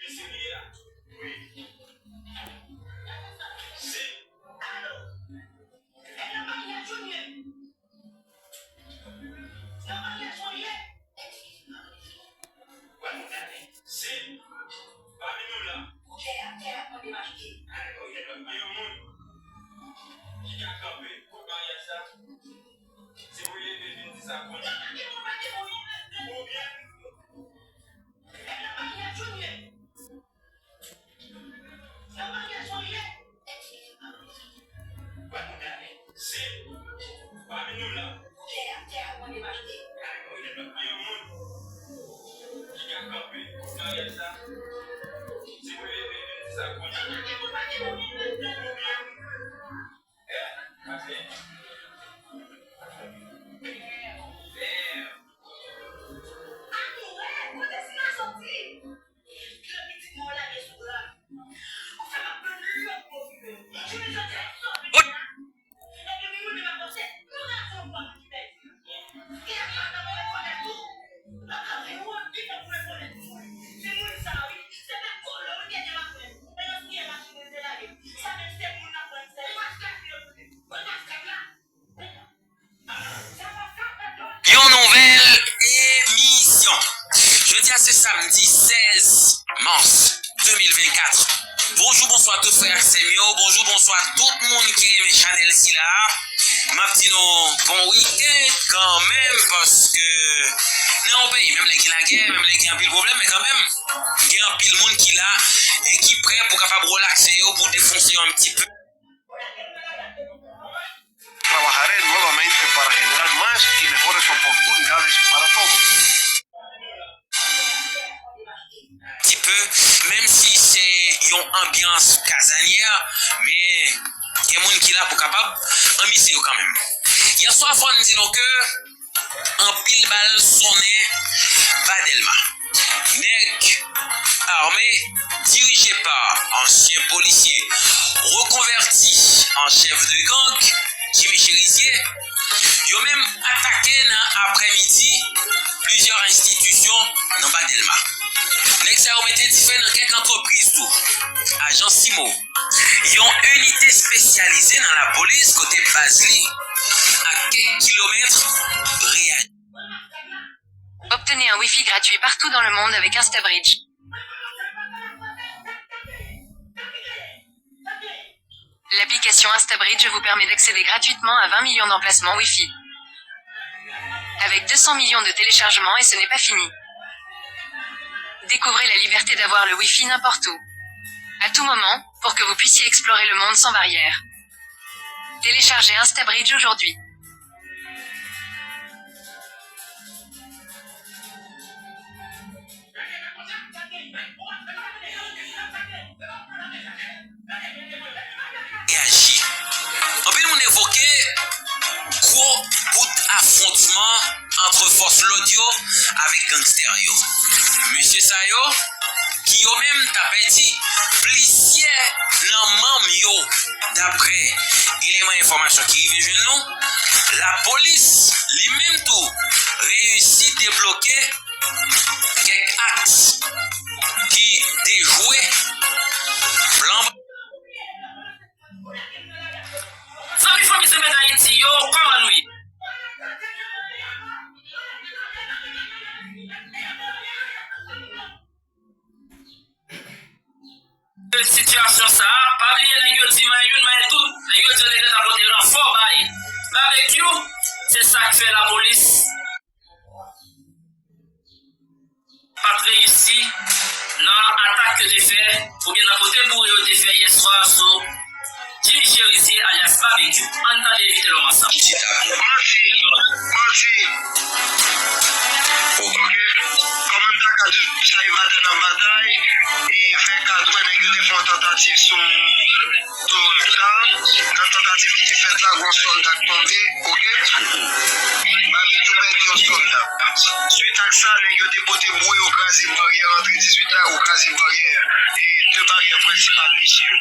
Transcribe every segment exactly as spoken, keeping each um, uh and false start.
Mesye li a. Wi. Se. Alo. E nan maryaj ou ye? Nan maryaj ou ye? Wè nou gade. Se. Pami nou la. Pou tè a, tè a mande m achte. Gen yon moun ki ka kanpe kont maryaj sa. Se pou leve vin di sa kounye a. Oubyen. Se pami nou la. Gen yon moun ki ka kanpe kont maryaj sa. Se pou leve vin di sa kounye a. Oubyen. Yon nouvèl emisyon. Jodi a se samdi sèz mas de mil vennkat. Bonjou, bonswa tout frè ak sè m yo. Bonjou, bonswa tout moun ki renmen chanèl sila a. M ap di nou bon weekend kanmenm paske nan yon peyi, menm lè gen lagè, menm lè gen anpil pwoblèm, men kanmenm, gen anpil moun ki la e ki prè pou kapab relakse yo, pou defonse yo yon ti pe. Trabajaré nuevamente para generar más y mejores oportunidades para todos. Ti pe, menm si se yon anbyans kazanyè, men gen moun ki la pou kapab anmize yo kanmenm. Yè swa, fò n di nou ke anpil bal sonnen ba Dèlma. Nèg ame dirije pa ansyen polisye rekonvèti an chèf de gang, Jimmy Chérizier, yo menm atake nan aprèmidi plizyè enstitisyon nan ba Dèlma. Nèg sa yo mete dife nan kèk antrepriz tou. Ajan Simo, yon inite espesyalize nan lapolis kote baz li a kèk kilomèt, reyaji. Obtenez un Wi-Fi gratuit partout dans le monde avec InstaBridge. L'application InstaBridge vous permet d'accéder gratuitement à vingt millions d'emplacements Wi-Fi. Avec deux cents millions de téléchargements et ce n'est pas fini. Découvrez la liberté d'avoir le Wi-Fi n'importe où, à tout moment, pour que vous puissiez explorer le monde sans barrière. Téléchargez InstaBridge aujourd'hui. Reyaji. Anpil moun evoke gwo bout afwontman ant fòs lòd yo avèk gangstè yo. Mesye sa yo, ki yo menm ta pèdi plizyè nan manm yo, daprè eleman enfòmasyon ki rive jwenn nou, lapolis li menm tou reyisi debloke kèk aks ki dejwe plan. Zanmi, fanmi, se mèt Ayiti yo, kòman nou ye? Sitiyasyon sa a, pa bliye nèg yo di manyen youn, manyen tout. Nèg yo di yo te gentan pote ranfò bay babekyou. Se sa k fè lapolis pa t reyisi nan atak yo te fè, oubyen nan pote boure yo te fè yè swa sou Jimmy Chérizier alyas Babekyou. Ann tande videyo ansanm. Manti, manti. Ok. Kòman m ta ka di sa e batay n ap batay, e vennkat wè nèg yo te fè yon tantativ sou Toyota, nan tantativ ki te fèt la, gon sòlda k tonbe, ok? Babekyou Yon sòlda. Swit ak sa, nèg yo te pote bouwe, yo kraze baryè rantre dizuit la, yo kraze baryè, e, de baryè prensipal misye yo.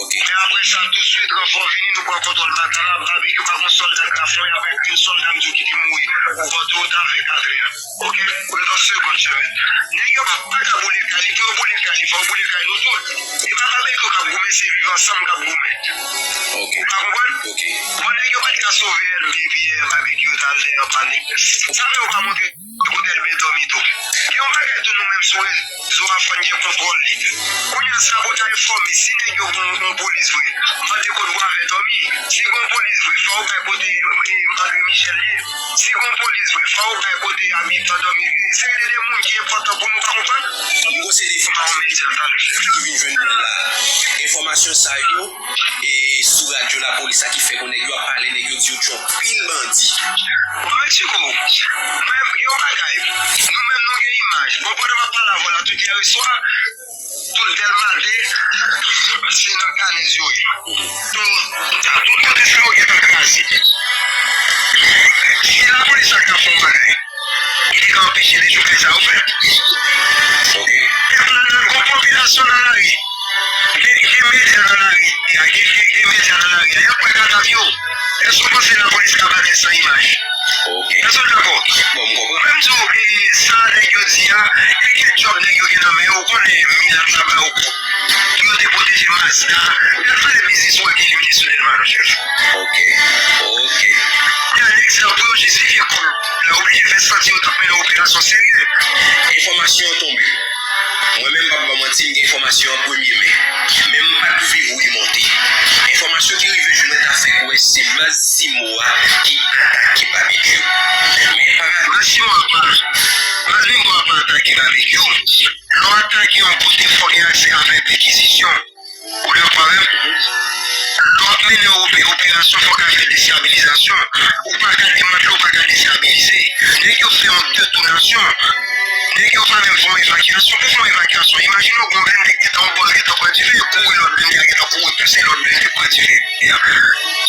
Ok. Men apre sa, touswit, ranfò vini, nou pran kontwòl Matala, Babekyou, pa gon sòlda k ta fè, y ap enkli sòlda m di w ki te mouri, ou vòte w ta vè katrè. Ok? Ou nan segonn, chèmèt. Nèg yo pa ka boule kay li, pou yo boule kay li, fò yo boule kay nou tout. E pa Babekyou k ap goumen, se Viv Ansanm k ap goumen. Ok. Ou ka konprann? Ok. Bon, nèg yo pa t ka sove L B P, Babekyou t al dèyè pale. Sa vle yo pa montre kote L B dòmi tou. Gen yon bagay tou nou menm sou rezo a fò n gen kontwòl li. Kounye a sa pou ta enfòme si nèg yo gon yon polis vre. Mande kote Bwavè dòmi. Si gon polis vre, fò w bay kote, e, André Michel ye. Si gon polis vre, fò w bay kote abitan dòmi. Se de, de moun ki enpòtan pou nou, pa konprann? M konsidere enfòmasyon ki vin jwenn mwen la. Enfòmasyon sa yo, e, sou radyo lapolis la ki fè konnen nèg yo ap pale, nèg yo di yo tchon pil bandi. Mwen eksplike w. Mwen, yon bagay, nou menm nou gen imaj. Bon, pandan m ap pale avè w la, tout yè swa, tout Dèlma de, se nan Kanèz yo ye. Tout, tout kote sa yo gentan kraze. Si lapolis la ka fè yon bagay, li te ka anpeche lejou kay sa yo fèt. Ok. Pèp la nan gon popilasyon nan lari. Gen, gen medya nan lari. Gen, gen, gen medya nan lari. Y ap wè kadav yo. Èske w panse lapolis ka batay san imaj? Ok. Èske w dakò? Bon, m konpran. Mwen m di w, e, sa nèg yo di a, e gen djòb nèg yo gen nan men yo, ou konnen milat la ba yo kou. Pou yo te pwoteje Mazda. Gad valè biznis ou wè ki elimine sou Dèlma non, chèf. Ok, ok. Yon egzanp, pou yo jistifye kòb la, oblije fè santi yo t ap mennen yon operasyon serye. Enfòmasyon an tonbe. Mwen menm, m p ap ba w manti, m gen enfòmasyon an premye men. Men m pa t viv ou li monte. Enfòmasyon ki rive jwenn mwen ta fè kwè se baz Simo a ki atake Babekyou. Men pa... Baz Simo a pa, baz Simo a pa atake Babekyou. Lè w atake yon kote, fò gen aksè a fè pèkizisyon. Ou dakò avè m? Lè w ap mennen ope-, operasyon, fò w ka fè destabilizasyon. Ou pa ka demantble, ou pa ka destabilize. Nèg yo fè yon detounasyon. Nèg yo pa menm fè yon evakyasyon. Pou fè yon evakyasyon, imajine w gon blende ki gentan, yon bòs gentan pran dife, yo kouri lòt blende a gentan kouri pouse lòt blende pran dife.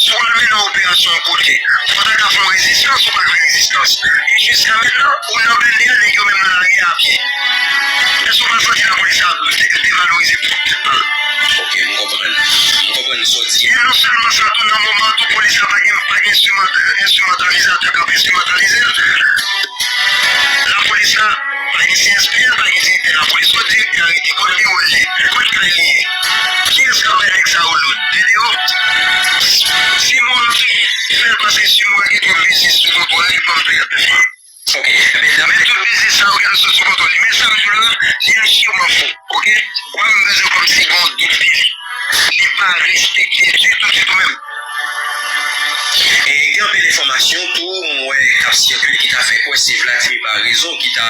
Si w al mennen yon operasyon yon kote, fò w ta ka fè yon rezistans, ou pa ka fè rezistans. E jiska mentnan, ou nan blende a, nèg yo menm nan lari a pye. Èske w pa santi lapolis la de-, devalorize pwòp tèt pa l? Ok, m konprann. M konprann sa w di. E non sèlman sa, tou nan moman an tou, polis la pa gen, pa gen enstriman-, enstrimantalizatè k ap enstrimantalize l. Lapolis la, pa gen C S P N, pa gen direktè lapolis, swa direktè a rete, kot biwo l ye, kot kay li ye. Kiyès k ap bay nèg sa yo lòd? Tande yo. Simo a fè l paske Simo a gen twòp biznis sou kontwòl li, pa m trè. Ok. Men tout biznis sa yo gentan sot sou kontwòl li. Men sa m di w la, se yon chimè fou, ok? Ou pa menm bezwen kòmsi gen yon dout de li. Li pa respekte ditou, ditou menm. E gen anpil enfòmasyon tou, m wè, k ap sikile ki ta fè kwè se Vladimir Paraison ki ta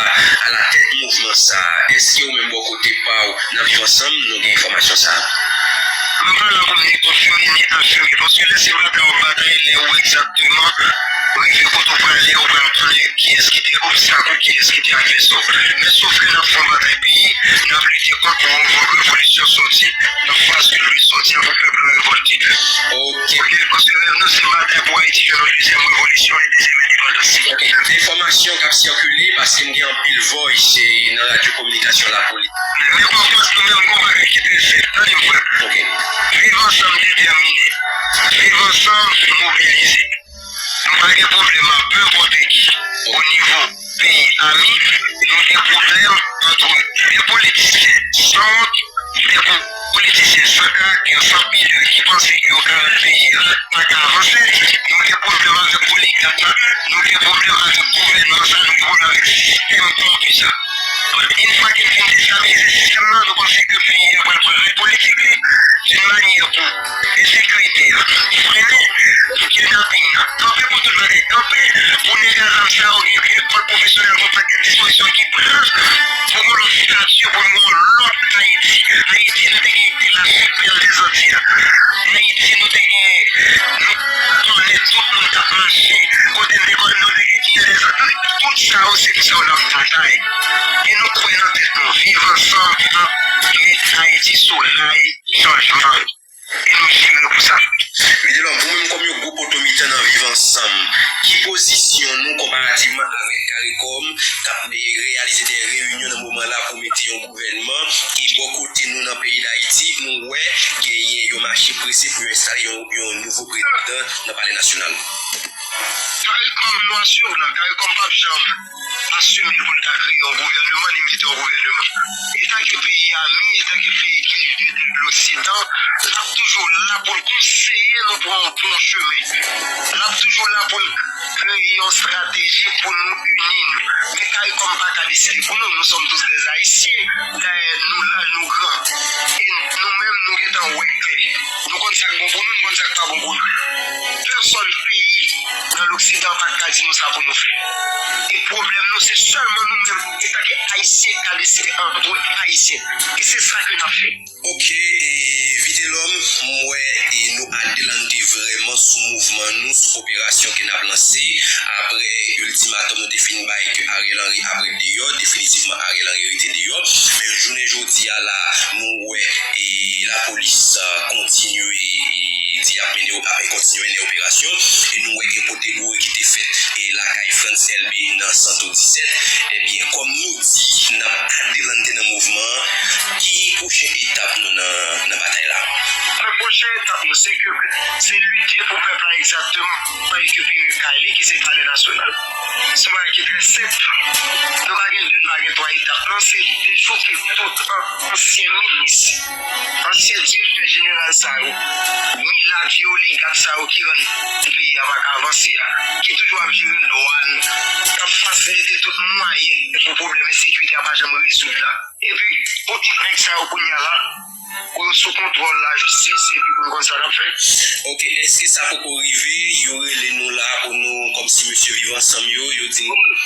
alatèt mouvman sa a. Èske ou menm bò kote pa w nan Viv Ansanm, nou gen enfòmasyon sa a? M pa la pou m ni konfime ni afime, paske lè se batay w ap batay, lè ou egzakteman rive kote w prale, ou pral konnen kiyès ki te obstak ou, kiyès ki te advèsè w. Men sòf ke n ap fè yon batay peyi, n ap lite kont pou yon revolisyon sòti nan faz ke Lwi sòti a pou pèp la revòlte. Ok. Ok, paske rèv nou se batay pou Ayiti jwenn yon dezyèm revolisyon e dezyèm endepandans. Ok. Enfòmasyon k ap sikile, paske m gen anpil voice, e, nan radyo kominikasyon lapolis. Men, men konprann nou menm gon bagay ki trè senp. Tande m frè m. Ok. Viv Ansanm detèmine. Viv Ansanm mobilize. Nou pa gen pwoblèm ak nenpòt ki o nivo peyi a nou. Nou gen pwoblèm ant de politisyen sanwont, de po-, politisyen san karaktè, san pidè ki panse ke yo ka rann peyi a pa ka avanse. Nou gen pwoblèm avèk oligak la, nou gen pwoblèm avèk gouvènman sa, nou gen pwoblèm avèk sistèm kòwonpi sa. Yon fwa ke n fin destabilize sistèm nan, nou panse ke peyi a pral pran règ politik li, yon manyè pou ensekirite a frennen, pou kidnaping nan kanpe, pou tout bagay kanpe, pou nèg a zam sa yo gen lekòl pwofesyonèl, gon pakèt dispozisyon ki pran pou gon lòt stati, pou nou gon lòt Ayiti. Ayiti nou te gen de la sipèl dèzanti a. Ayiti nou te gen, nou konnen tout moun k ap mache, kote n te konnen nou te gen il dèzanti. Tout sa yo se pou sa yo n ap batay. E nou kwè nan tèt nou. Viv Ansanm ap met Ayiti sou ray chanjman. E nou jere pou sa. Vitelhomme, ou menm kòm yon gwo poto mitan nan Viv Ansanm, ki pozisyon nou konparativman avèk Caricom k ap reyalize de reyinyon nan moman la pou mete yon gouvènman, e bò kote nou nan peyi Dayiti, nou wè genyen yon mache prese pou yo enstale yon, yon nouvo prezidan nan Palè Nasyonal? Caricom nou asire w la, Caricom p ap janm asime l pou l ta kreye yon gouvèneman, ni mete yon gouvèneman. Etanke peyi ami, etanke peyi ki ede Loksidan, l ap toujou la pou l konseye nou pran yon bon chemen. L ap toujou la pou l kreye yon estrateji pou nou ini nou. Men Caricom pa ka deside pou nou, nous sommes tous des Haïtiens. Dayè, nou laj, nou gran. E nou menm, nou gentan wè klè. Nou konn sa k bon pou nou, nou konn sa k pa bon pou nou. Pèsòn peyi nan Loksidan pa ka di nou sa pou nou fè. E pwoblèm nou, se sèlman nou menm, etanke Ayisyen, k ka deside antre Ayisyen. E se sa ke n ap fè. Ok, e Vitelhomme, m wè e nou adelante vrèman sou mouvman nou, sou operasyon ke n ap lanse apre iltimatòm nou te fin bay ke Ariel Henry ap ret deyò, definitivman Ariel Henry rete deyò. Men jounen jodi a la, nou wè e lapolis, a, kontinye e di y ap mennen, ap kontinye mennen operasyon. E nou wè gen kote boure ki te fèt e lakay Frantz Elbé nan Santo disèt. Ebyen, kòm nou di, n ap adelante nan mouvman an, ki pwochen etap nou nan, nan batay la? Pwochen etap nou, se ke, se lite pou pèp la egzakteman rekipere kay li, ki se Palè Nasyonal. Se yon bagay ki trè senp. Nou pa gen de, nou pa gen twa etap. Non, se dechouke tout an-, ansyen minis, ansyen direktè jeneral sa yo, milat, vye oligak sa yo ki rann peyi a pa ka avanse a, ki toujou ap jere dwàn, k ap fasilite tout mwayen pou pwoblèm ensekirite a pa janm rezoud la. Epi, pou tout nèg sa yo kounye a la, pou yo sou kontwòl lajistis, epi pou n konn sa n ap fè. Ok, èske sa poko rive, yo rele nou la pou nou, kòmsi mesye Viv Ansanm yo, yo di nou,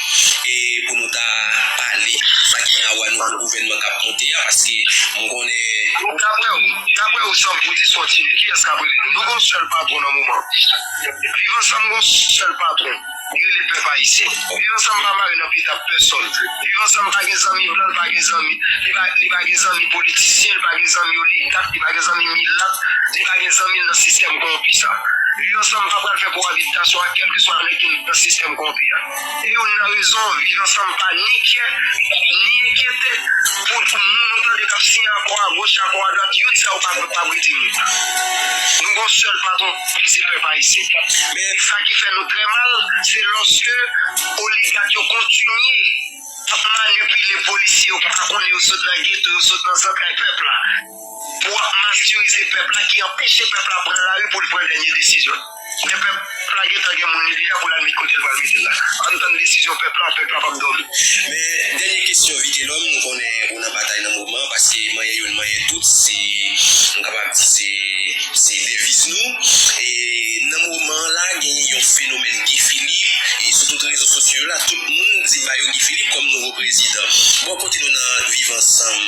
e pou nou ta pale sa ki gen a wè nouvo gouvènman k ap monte a, paske m konnen. Daprè w, daprè w, Sanm pou diskontinye, kiyès k ap rele nou? Nou gon sèl patwon nan moman. Viv Ansanm gon sèl patwon. Li rele pèp ayisyen. Viv Ansanm pa mare nan pita pèsòn. Viv Ansanm pa gen zanmi blan, li pa gen zanmi, li pa, li pa gen zanmi politisyen, li pa gen zanmi oligak, li pa gen zanmi milat, li pa gen zanmi nan sistèm kowonpi sa. Viv Ansanm pa pral fè kowabitasyon ak kèlkeswa nèg ki nan sistèm kowonpi a. E youn nan rezon, Viv Ansanm pa ni kyè, ni enkyete pou, pou moun ou tande k ap siyen akò agoch, akò adwat, youn sa yo pa, pa vle di nou. Nou gon sèl patwon, ki se pèp ayisyen. Men sa ki fè nou trè mal, se lòske oligak yo kontinye ap manipile polisye yo, pa konnen yo sot nan geto, yo sot nan zantray pèp la, pou ap masirize pèp la, ki anpeche pèp la pran lari pou l pran dènye desizyon. Men pèp la gentan gen moun li deja pou l al met kote l pral mete l la. Ann tann desizyon pèp la, pèp la p ap dòmi. Men, dènye kesyon, Vitelhomme, m konnen ou nan batay nan moman, paske manyen youn, manyen tout, se, m kapab di se, se deviz nou. E nan moman an la, genyen yon fenomèn Guy Philippe, e sou tout rezo sosyo yo la, tout moun di ba yo Guy Philippe kòm nouvo prezidan. Bò kote nou nan Viv Ansanm,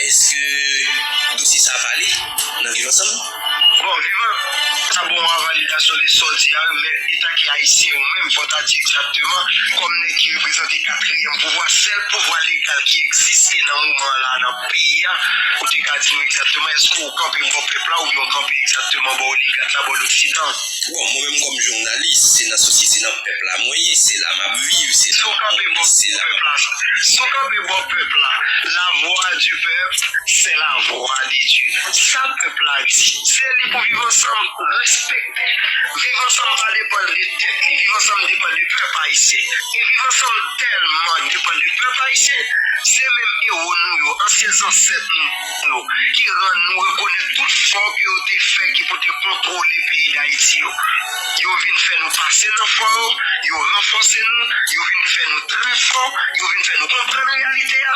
èske dosye sa a pale nan Viv Ansanm? Bon, Viv Ansanm, sa bon, a validasyon de sa w di a, men etanke Ayisyen ou menm, fò w ta di egzakteman, kòm nèg ki reprezante katriyèm pouvwa, sèl pouvwa legal ki egziste nan moman an la nan peyi a, ou te ka di nou egzakteman, èske w kanpe bò pèp la oubyen w kanpe egzakteman bò oligak la, bò Loksidan? Bon, mwen menm kòm jounalis, se nan sosyete, nan pèp la mwen ye, se la m ap viv, se la m ap moute, se la m ap. Si w kanpe bò pèp la, la voix du peuple, c'est la voix de Dieu. Sa pèp la di, se li pou Viv Ansanm respekte. Viv Ansanm pa depann de tèt li, Viv Ansanm depann de pèp ayisyen. E Viv Ansanm tèlman depann de pèp ayisyen, se menm ewo nou yo, ansyen zansèt nou yo, ki rann nou rekonèt tout fò ke yo te fè ki pou te kontwole peyi Dayiti yo. Yo vin fè nou pase nan fò yo, yo ranfòse nou, yo vin fè nou trè fò, yo vin fè nou konprann reyalite a,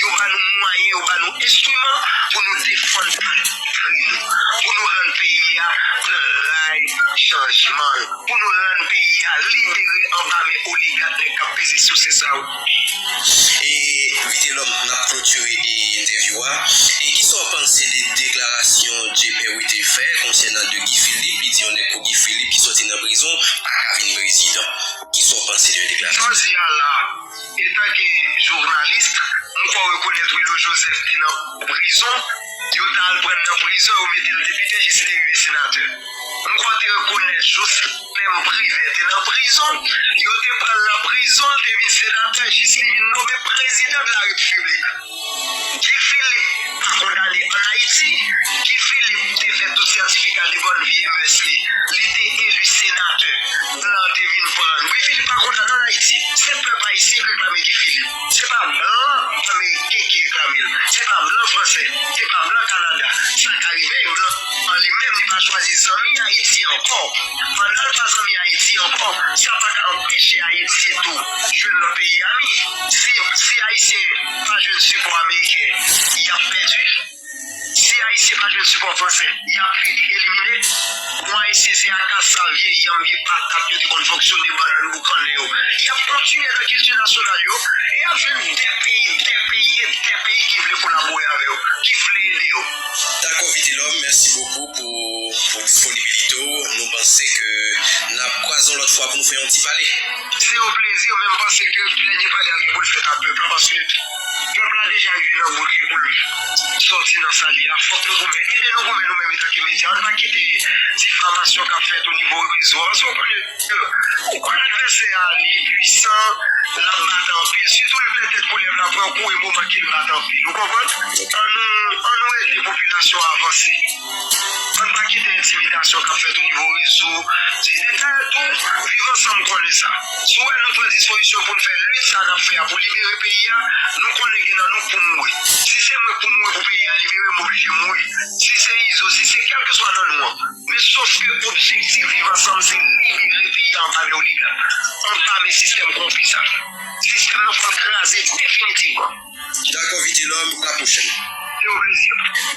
yo ba nou mwayen, yo ba nou enstriman pou nou defann patri nou, pou nou rann peyi a pran ray chanjman, pou nou rann peyi a libere anba men oligak nèg k ap peze souse sa yo. E Vitelhomme, n ap klotire e entèvyou a. E kisa w panse de deklarasyon J Perry te fè konsènan de Guy Philippe? Li di yon nèg kou Guy Philippe ki sòti nan prizon pa ka vin prezidan. Kisa w panse de deklarasyon? Jodi a la, etanke jounalis, m kwè w rekonèt Willo Joseph te nan prizon. Yo t al pran l nan prizon, yo mete l depite jis li te rive senatè. M kwè w te rekonèt Joslèn Privè te nan prizon, yo te pran l nan prizon, l te vin senatè, jis li vin nonmen prezidan de la repiblik. Guy Philippe pa kondane ann Ayiti, Guy Philippe te fè tout sètifika de bòn vi e mès li, li te eli senatè, blan te vin pran l. Guy Philippe pa kondane ann Ayiti, se pèp ayisyen k reklame Guy Philippe. Se pa blan ameriken ki reklame l. Se pa blan fransè. Se pa blan Kanada. Sa ka rive, blan an li menm, li pa chwazi zanmi Ayiti ankò. Pandan l pa zanmi Ayiti ankò, sa pa ka anpeche Ayiti tou jwenn lòt peyi a mi. Si, si Ayisyen pa jwenn sipò ameriken, y ap pèdi. Si Ayisyen pa jwenn sipò fransè, y ap elimine. Bon, Ayisyen se akasa, vye yanm, vye patat yo te konn fonksyone, bannann boukannen yo. Y ap kontinye nan kilti nasyonal yo, e y ap jwenn de peyi, de peyi e de peyi ki vle kolabore avè yo, ki vle ede yo. Dakò, Vitelhomme, mèsi bokou pou, pou disponibilite w. Nou panse ke n ap kwaze yon lòt fwa pou nou fè yon ti pale. Se yon plezi, men m panse ke dènye pale a gen pou l fèt a pèp la, paske pèp la deja rive nan bout li pou l sòti nan sa l ye a. Fòk nou goumen, ede nou goumen nou menm etanke medya. Ann pa kite difamasyon k ap fèt o nivo rezo a, paske w konnen, w konnen advèsè a, li pwisan, l ap bat anpil. Sitou lè tèt koulèv la pran kou, e moman ke l bat anpil. Ou konprann? Ann nou, ann nou ede popilasyon an avanse. Ann pa kite entimidasyon k ap fèt o nivo rezo. Di, dayè tou, Viv Ansanm konnen sa. Si w wè nou pran dispozisyon pou n fè lit sa n ap fè a pou libere peyi a, nou konnen gen nan nou k pou mouri. Si se mwen k pou mouri pou peyi a libere, m oblije mouri. Si se Izo, si se kèlkeswa nan nou an. Men sof ke objektif Viv Ansanm se libere peyi a anba men oligak, anba men sistèm kowonpi sa. Sistèm nan fò l kraze definitivman. Dakò, Vitelhomme, pou la pwochèn. Se yon plezi.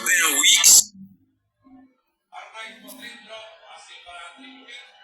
Ben wi.